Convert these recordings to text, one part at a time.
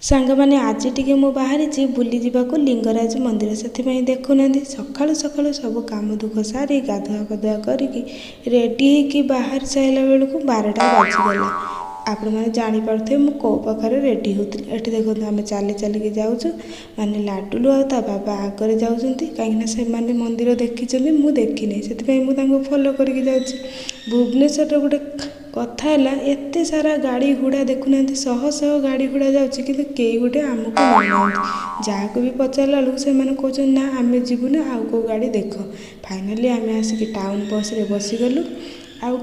ସାଙ୍ଗମାନେ, ଆଜି ଟିକେ ମୁଁ ବାହାରିଛି ବୁଲିଯିବାକୁ ଲିଙ୍ଗରାଜ ମନ୍ଦିର। ସେଥିପାଇଁ ଦେଖୁନାହାନ୍ତି, ସକାଳୁ ସକାଳୁ ସବୁ କାମ ଦୁଃଖ ସାରି ଗାଧୁଆ ପାଧୁଆ କରିକି ରେଡ଼ି ହେଇକି ବାହାରି ସାରିଲା ବେଳକୁ 12ଟା ବାଜିଗଲା। ଆପଣମାନେ ଜାଣିପାରୁଥିବେ ମୁଁ କେଉଁ ପାଖରେ ରେଡ଼ି ହେଉଥିଲି। ଏଠି ଦେଖନ୍ତୁ, ଆମେ ଚାଲି ଚାଲିକି ଯାଉଛୁ, ମାନେ ଲାଡୁଲୁ ଆଉ ତା ବାବା ଆଗରେ ଯାଉଛନ୍ତି, କାହିଁକିନା ସେମାନେ ମନ୍ଦିର ଦେଖିଛନ୍ତି, ମୁଁ ଦେଖିନି। ସେଥିପାଇଁ ମୁଁ ତାଙ୍କୁ ଫଲୋ କରିକି ଯାଉଛି। ଭୁବନେଶ୍ୱରର ଗୋଟେ କଥା ହେଲା, ଏତେ ସାରା ଗାଡ଼ି ଘୋଡ଼ା ଦେଖୁନାହାନ୍ତି, ଶହ ଶହ ଗାଡ଼ି ଘୋଡ଼ା ଯାଉଛି, କିନ୍ତୁ କେହି ଗୋଟେ ଆମକୁ ନେଉନାହାନ୍ତି। ଯାହାକୁ ବି ପଚାରିଲା ବେଳକୁ ସେମାନେ କହୁଛନ୍ତି, ନା ଆମେ ଯିବୁନି, ଆଉ କେଉଁ ଗାଡ଼ି ଦେଖ। ଫାଇନାଲି ଆମେ ଆସିକି ଟାଉନ୍ ବସ୍ରେ ବସିଗଲୁ। ଆଉ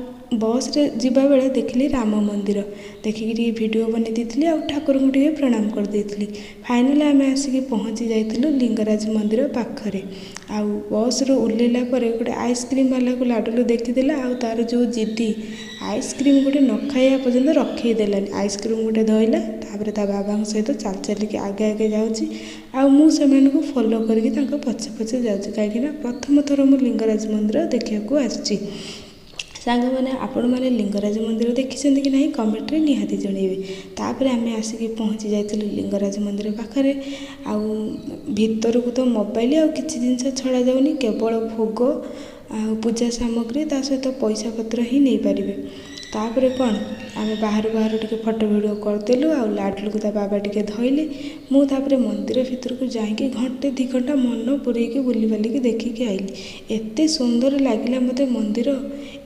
ବସ୍ରେ ଯିବାବେଳେ ଦେଖିଲି ରାମ ମନ୍ଦିର, ଦେଖିକି ଟିକେ ଭିଡ଼ିଓ ବନେଇ ଦେଇଥିଲି ଆଉ ଠାକୁରଙ୍କୁ ଟିକେ ପ୍ରଣାମ କରିଦେଇଥିଲି। ଫାଇନାଲି ଆମେ ଆସିକି ପହଞ୍ଚି ଯାଇଥିଲୁ ଲିଙ୍ଗରାଜ ମନ୍ଦିର ପାଖରେ। ଆଉ ବସ୍ରୁ ଓହ୍ଲେଇଲା ପରେ ଗୋଟେ ଆଇସ୍କ୍ରିମ୍ ବାଲାକୁ ଲାଡୁଲୁ ଦେଖିଦେଲା, ଆଉ ତାର ଯେଉଁ ଜିଦି, ଆଇସ୍କ୍ରିମ୍ ଗୋଟେ ନ ଖାଇବା ପର୍ଯ୍ୟନ୍ତ ରଖେଇ ଦେଲାନି। ଆଇସ୍କ୍ରିମ୍ ଗୋଟେ ଧଇଲା, ତାପରେ ତା ବାବାଙ୍କ ସହିତ ଚାଲି ଚାଲିକି ଆଗେ ଆଗେ ଯାଉଛି, ଆଉ ମୁଁ ସେମାନଙ୍କୁ ଫଲୋ କରିକି ତାଙ୍କ ପଛେ ପଛେ ଯାଉଛି, କାହିଁକିନା ପ୍ରଥମ ଥର ମୁଁ ଲିଙ୍ଗରାଜ ମନ୍ଦିର ଦେଖିବାକୁ ଆସିଛି। ସାଙ୍ଗମାନେ, ଆପଣମାନେ ଲିଙ୍ଗରାଜ ମନ୍ଦିର ଦେଖିଛନ୍ତି କି ନାହିଁ, କମେଣ୍ଟରେ ନିହାତି ଜଣାଇବେ। ତାପରେ ଆମେ ଆସିକି ପହଞ୍ଚି ଯାଇଥିଲୁ ଲିଙ୍ଗରାଜ ମନ୍ଦିର ପାଖରେ। ଆଉ ଭିତରକୁ ତ ମୋବାଇଲ ଆଉ କିଛି ଜିନିଷ ଛଡ଼ାଯାଉନି, କେବଳ ଭୋଗ ଆଉ ପୂଜା ସାମଗ୍ରୀ, ତା ସହିତ ପଇସା ପତ୍ର ହିଁ ନେଇପାରିବେ। ତାପରେ କ'ଣ, ଆମେ ବାହାରୁ ବାହାରୁ ଟିକେ ଫଟୋ ଭିଡ଼ିଓ କରିଦେଲୁ, ଆଉ ଲାଡ଼ଲୁକୁ ତା ବାବା ଟିକେ ଧଇଲେ। ମୁଁ ତାପରେ ମନ୍ଦିର ଭିତରକୁ ଯାଇକି ଘଣ୍ଟେ 2 ଘଣ୍ଟା ମନ ପୁରେଇକି ବୁଲିବାଲିକି ଦେଖିକି ଆଇଲି। ଏତେ ସୁନ୍ଦର ଲାଗିଲା ମୋତେ ମନ୍ଦିର,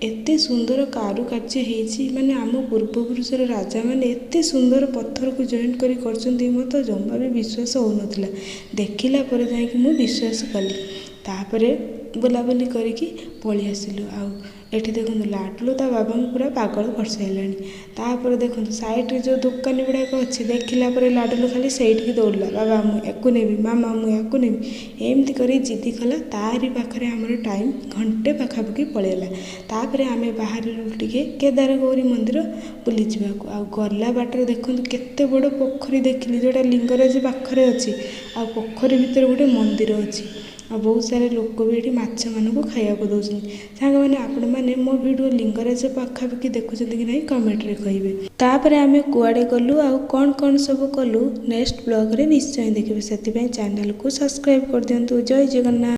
ଏତେ ସୁନ୍ଦର କାରୁକାର୍ଯ୍ୟ ହେଇଛି, ମାନେ ଆମ ପୂର୍ବପୁରୁଷର ରାଜାମାନେ ଏତେ ସୁନ୍ଦର ପଥରକୁ ଜଏଣ୍ଟ କରି କରିଛନ୍ତି, ମୋତେ ଜମା ବି ବିଶ୍ୱାସ ହେଉନଥିଲା। ଦେଖିଲା ପରେ ଯାଇକି ମୁଁ ବିଶ୍ୱାସ କଲି। ତାପରେ ବୁଲାବୁଲି କରିକି ପଳେଇ ଆସିଲୁ। ଆଉ ଏଠି ଦେଖନ୍ତୁ, ଲାଡ଼ଲୁ ତା ବାବାଙ୍କୁ ପୁରା ପାଗଳ କରିସାରିଲାଣି। ତାପରେ ଦେଖନ୍ତୁ, ସାଇଡ଼୍ରେ ଯେଉଁ ଦୋକାନୀ ଗୁଡ଼ାକ ଅଛି, ଦେଖିଲା ପରେ ଲାଡ଼ଲୁ ଖାଲି ସେଇଠିକି ଦୌଡ଼ିଲା। ବାବା ମୁଁ ୟାକୁ ନେବି, ମାମା ମୁଁ ୟାକୁ ନେବି, ଏମିତି କରି ଜିଦି କଲା। ତାରି ପାଖରେ ଆମର ଟାଇମ୍ ଘଣ୍ଟେ ପାଖାପାଖି ପଳେଇଲା। ତାପରେ ଆମେ ବାହାରିଲୁ ଟିକେ କେଦାରଗୌରୀ ମନ୍ଦିର ବୁଲିଯିବାକୁ। ଆଉ ଗଲା ବାଟରେ ଦେଖନ୍ତୁ, କେତେ ବଡ଼ ପୋଖରୀ ଦେଖିଲି, ଯେଉଁଟା ଲିଙ୍ଗରାଜ ପାଖରେ ଅଛି, ଆଉ ପୋଖରୀ ଭିତରେ ଗୋଟେ ମନ୍ଦିର ଅଛି, ଆଉ ବହୁତ ସାରା ଲୋକ ବି ଏଠି ମାଛମାନଙ୍କୁ ଖାଇବାକୁ ଦେଉଛନ୍ତି। ସାଙ୍ଗମାନେ, ଆପଣମାନେ ମୋ ଭିଡ଼ିଓ ଲିଙ୍ଗରାଜ ପାଖାପାଖି ଦେଖୁଛନ୍ତି କି ନାହିଁ, କମେଣ୍ଟରେ କହିବେ। ତାପରେ ଆମେ କୁଆଡ଼େ ଗଲୁ ଆଉ କ'ଣ କ'ଣ ସବୁ କଲୁ, ନେକ୍ସଟ ବ୍ଲଗ୍ରେ ନିଶ୍ଚୟ ଦେଖିବେ। ସେଥିପାଇଁ ଚ୍ୟାନେଲକୁ ସବସ୍କ୍ରାଇବ୍ କରିଦିଅନ୍ତୁ। ଜୟ ଜଗନ୍ନାଥ।